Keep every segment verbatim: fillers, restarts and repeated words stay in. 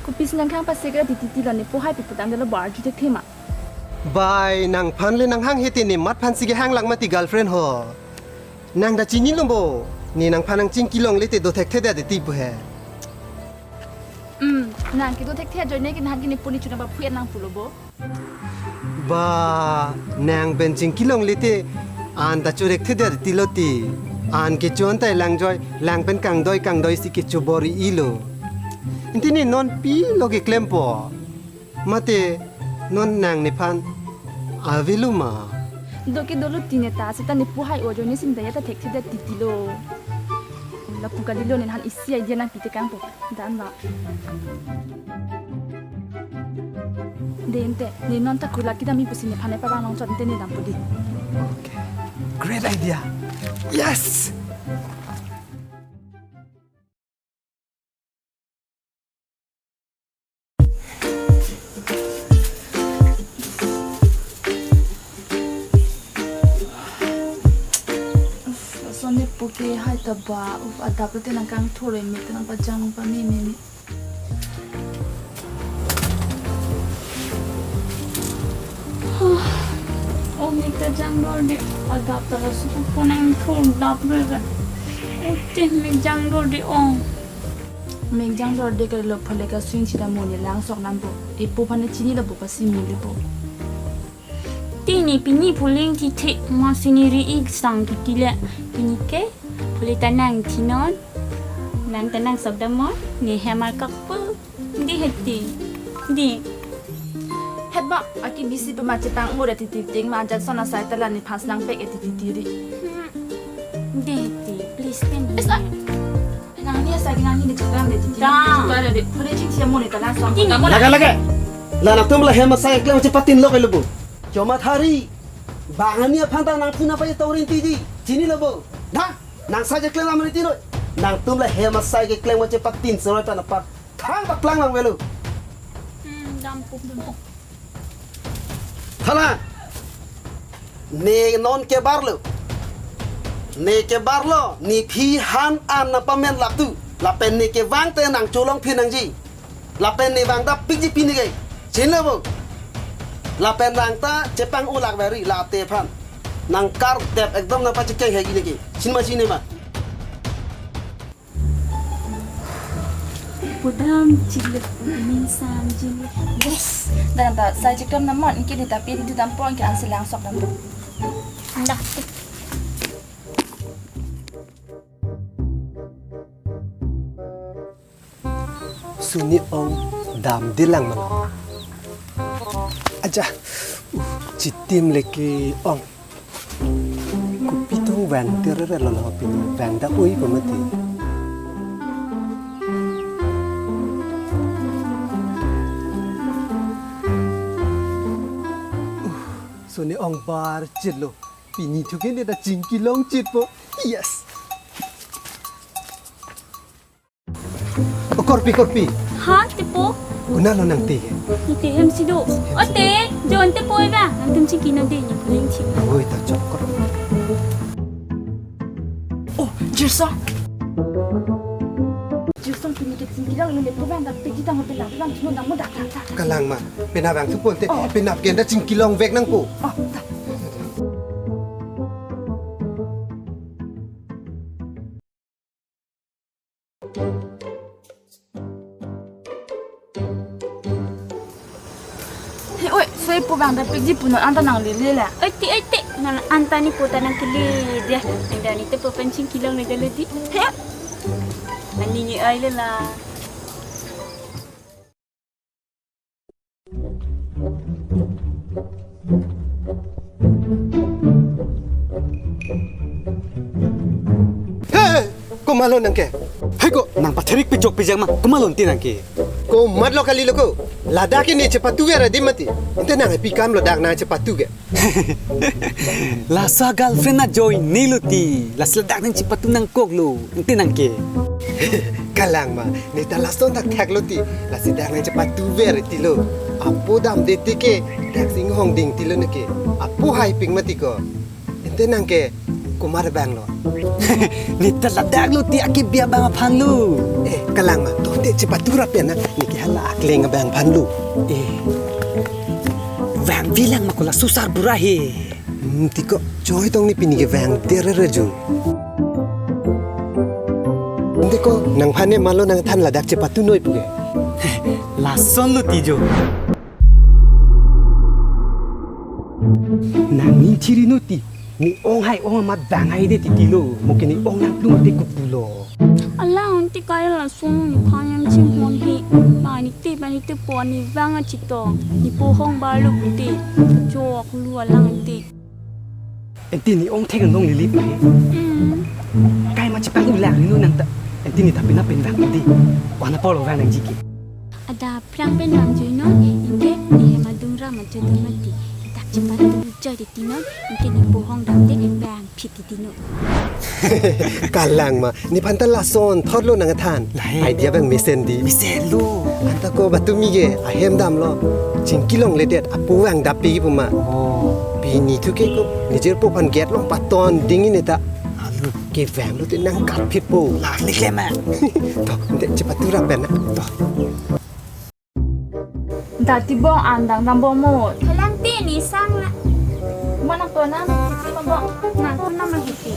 Kopisi nang kehang pasikra titi lo, ne po haipik putangdetlo, bo arju thekthe ma? Bai, nangphan le nanghanghe te ne mat phansi kehang lang mati girlfriend ho. Nang ta chinilo bo. Ne nangphan nangchingki longle te do thekthedet titi pu he. Hmm, nang kedo thekthe ajoine ke nang ke ne po ne chunang ba phu-et nang pulo bo. Ba, nang pen chingki longle te an ta chorek thedet titi lo ti. An kecho an ta lang joi, lang pen kangdoi kangdoi si kecho bor-ilo. Ante ne non pilo keklempo. Mate non nang nephan avelo ma? Do ke dolo ti ne ta, seta ne po hai-o ajoine si ne ta ya ta thekthedet titi lo. Lapu kalilo, ne han isi idea nangpi tekangpo. Dan ba. De ante, ne non ta kurla kedam-i pusi nephan epavang longchot ante ne dampo di. Okay. Great idea. Yes! Uf, lason ne po ke hai ta ba. Uf, adap te nang kangthur-e, me te nang pajang pame me me. Oh, me ta jang dorde, adap ta laso po nangthur dap re. Oh, te me jang dorde, oh. Me jang dorde kalilo, phale ka swing chita mo ne langsok nang bo. Epo aphan ne chinilo bo, pasi mule bo. Te ne pini phuling tithe ma, sini ri-ik sang titi le. Pini ke phule ta nangthi non. Nang ta nangsok dam mo. Ne hem arkak pu. Di heti. Di. Het ba, aki bisi pema chepang ure titi ting ma, ajat son asai ta la nephan nangpek-et titi ri. Hmm. Di heti, please, thank you. Esa. Nangni asai ke nangni ne chakram de titi. Da. Chakram de. Phule chingthia mo ne ta langsok. Di. Laga, laga. La nangtum la hem asai keklem chepatin lo kailu bo. Chomathari. Bang ani aphan ta nangphu nangpei taurin titi. Chinilo bo. Da. Nang asai keklem lam ri tiro. Nangtum la hem asai keklem chepatin seroi ta nangpar. Thang ta plang nang velo. Hmm, dampo, dampo. Hala. Ne non kebarlo. Ne kebarlo, ne aphi han an nangpamen lap tu. Lapen ne kevang te nangcholong phi nangji. Lapen ne vang ta pikji pini ke. Chinilo bo. Lapen nang ta chepang ulak veri late aphan. Nang kardep ekdom nangpachekeng hegi ne ke. Chin ma chin ma. Pudam chile min sam jin. Yes. Dan ta sai chikam namon, anke ne ta pe di dampo, anke an si langsok dampo. Dah. Suni ong damde lang mano. Aja, uh, chitim leke ong. Kopi tong vang tere lo lo pini vang da oi ko mati. Uh, suni ong bar chit lo. Pini thuke ne ta chingki long chit po. Yes. O korpi, korpi. Ha, tepo? Konat lo nangte ke? Nangte hem si do. O te, jon tepo eba. Nangtum chingki nang de ni puling ching. Oi, ta chok kor. Oh, Jirsong. Jirsong pini ke chingki long ne po bang dak peki tang hotel lang bang chino dang mo dak dak dak. Kalang ma, penap vangthu ponte, oh, penap genda chingki long vek nangpo. Oh, dak. He, oi, soi po bang dak pekji punon anta nanglele la. Oi, ti, oi, ti, non anta ne po ta nangkele de. Nang da ne tepo pen chingki long ne da le di. He. Ani ni ai le la. He! Komatlo nangke? He ko, nang patherik pejok pejang ma, komatlo nti nangke? Komatlo kalilo ko, ladak ke ne chepatu vera di mati. Ante nang happy kam lo dak nang chepatu ke. Laso girlfriend ajoine lo ti. Laso ladak nang chepatu nangkoklo. Ante nangke. Kalang ma, ne ta lason thakthak lo ti. Lasi dak nang chepatu ver ti lo. Apo damde ti ke, dak si inghong ding ti lo neke. Apo haipik mati ko. Ante nangke. Komat abang lo? Ne ta ladak lo ti, akebia abang aphan lo. Eh, kalang ma, to te chepatu ra pen na, ne ke hala akleng abang aphan lo. Eh, vangvelang ma ko la susar bura he. Hmm, ti ko, choi tong ne pini ke vangder re jo. Ante ko, nangphan ne malo nangthan ladak chepatu noi pu ke. Lason lo ti jo. Nangning chiri noi ti. Ne-ong hai-ong amat bang hai de titi lo. Mo ke ne-ong nangplung te kupu lo. Alang te kai lason nephan yang chimhon he. Ba ne te, ba ne te po ne vang achitong. Ne po hong bar lo pute. Chok lu alang te. Ante ne-ong thek nong lili pe. Hmm. Kai ma chipang ulang ni nang ta. Ante ne tapi na pen vang de. Wana polo vang nangji ke. Adap phrang pen vang jui non, anke ne hem adung ram ajo dun mati. Dak chepatu joi titi non, anke ne po hong dam te bang phit titi non. Kalang ma, nephan ta lason thot lo nangthan. Lahai. Idea abang mesen di. Mesen lo. Anta ko Batumi ke ahem dam lo. Chingki longledet apo vang dap pi pu ma. Oh. Pini thu ke ko nijirpo aphan gate along paton dingin eta. Alo. Kevang lo te nangkat phit po. Lak lik le ma. To, ante chepatu ra pen na. To. Dati bong andang dam bong mo. Thalang te ne sang la. Mana ko na? Ti ma bong. Nang ko na ma hiti.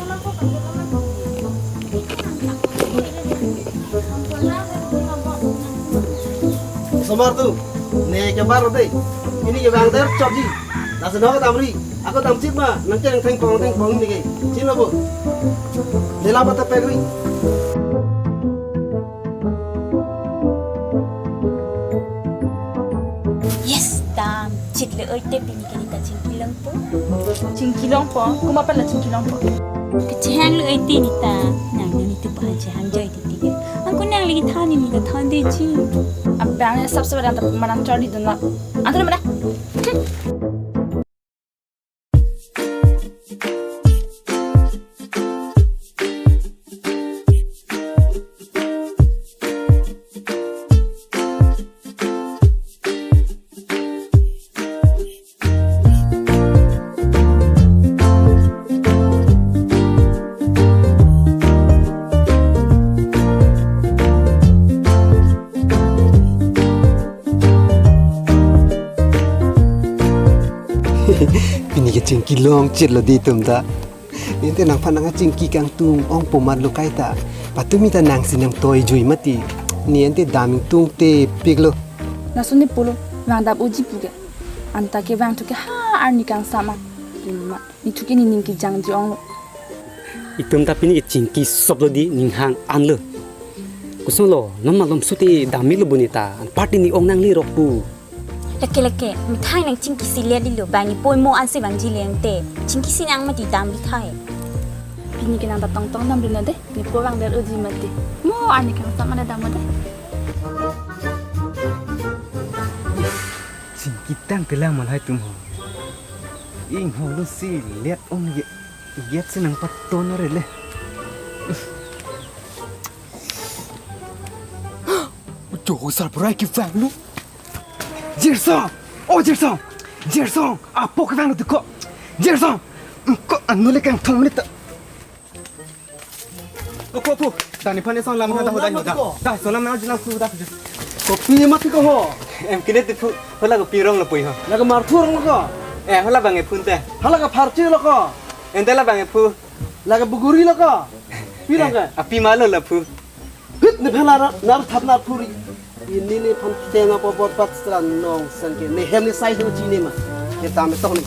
Somar tu, ne ke bar de. Pini ke vangder chokji. Nasi no damri. Ako damchit ma, nang ke nang thengpong thengpong ne ke. Chin lo bo. Lela bata pegri. Yes, damchit le oi te pini ke ne ta chingki longpo. Chingki longpo, komat pen la chingki longpo. Kachehang le oi te ne ta, nang ne tu pa chehang joi te ti ke. Ako nang lagi than ne ta than de ji. Abang ya sab sab dam ta manang chor di dun la. Antar mana? Pini ke chingki longchit lo di tum ta. Ante nangphan nang chingki kangtung ong po mat lo kaita. Patumi ta nangsi nangtoi jui mati. Ne ante dam ingtung te pik lo. Lason ne pulo, vang dap uji pu ke. Anta ke vang thu ke ha arni kangsam ma. Ima, ne thu ke ne ning kejang ji ong lo. Itum ta pini ke chingki sop lo di, ning hang an lo. Koson lo, non malom sute dam ik lo bu ne ta. An party ne ong nangli rok pu. Leke leke, methang nang chingki si le di lo, bang ne poi mo ansi vangji le ante. Chingki si nang mati dam di thai. Pini ke nang ta tong tong dam di na de, ne po vangder uji mati. Mo arni kangsam ma dam ma de. Chingki tang kelang man hai tum ho. Ing ho lo si let ong ye. Get si nang paton re le. Ujo, sar pura ki vang lo. Jirsong! Oh, Jirsong! Jirsong! Apo kevang lo tu ko. Jirsong! Ko anu le kangthong menit. Apo, apo. Dani phane song lam na da, da, da. Da, song lam na jilang su da. Kopi mati ko ho. Em kine ti phu. Hala kopi rong lo pui ho. Laga marthu rong lo ko. Eh, hala bang e phun te. Hala ka pharchi lo ko. Ente la bang e phu. Laga buguri lo ko. Pi rong ke? Api malo la phu. Hit ne phela nar thap nar phuri. Ini ne phan tenga po bor pat stra nong sangke. Ne hem ne sai ho chi ne ma. Ke tam tong ne.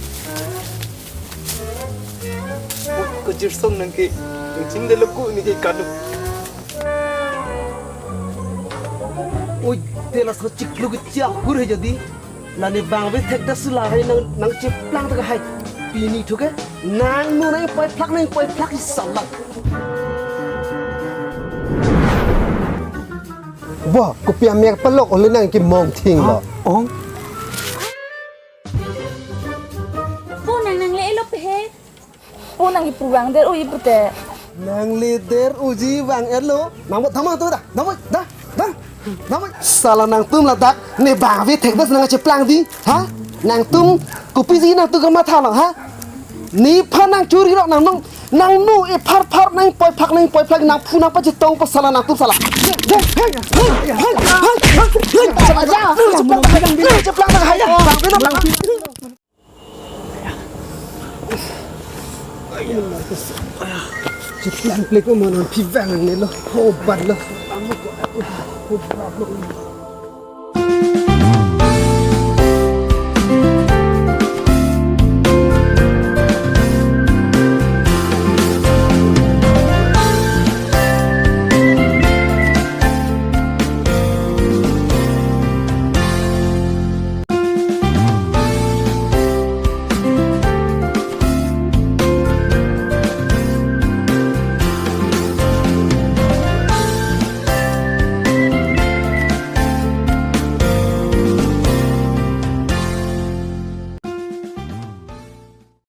Ko Jirsong nang ke. Ching de lo ku ne ke kadu. Oi, te laso chiklo ke chia hur he jadi. Nani bang ve thek ta sula hai nang, nang cheplang ta hai. Pini thu ke nang nu nang poi phlak nang poi phlak i salak. Bo, kopi amek palok ole nang ke mong thing lo. Ong. Po nang nang le elo pe he. Po nang iphu vangder uji pute. Nang leder uji vang-et lo. Nang bo thamang tu da. Nang bo da. Da. Nang bo. Sala nangtum ladak ne bang ve thek bas nang cheplang di. Ha? Nangtum kopisi nangtum kamatha lo ha? Nephan nang churi lo nang nong Nangno epharphar nangpoi phak nangpoi phak nangphu nangpachetong pasala nangtum sala. Cheplang nang hai. Cheplang plek ko monon phivang ne lo. Ho bat lo. Ho bat lo.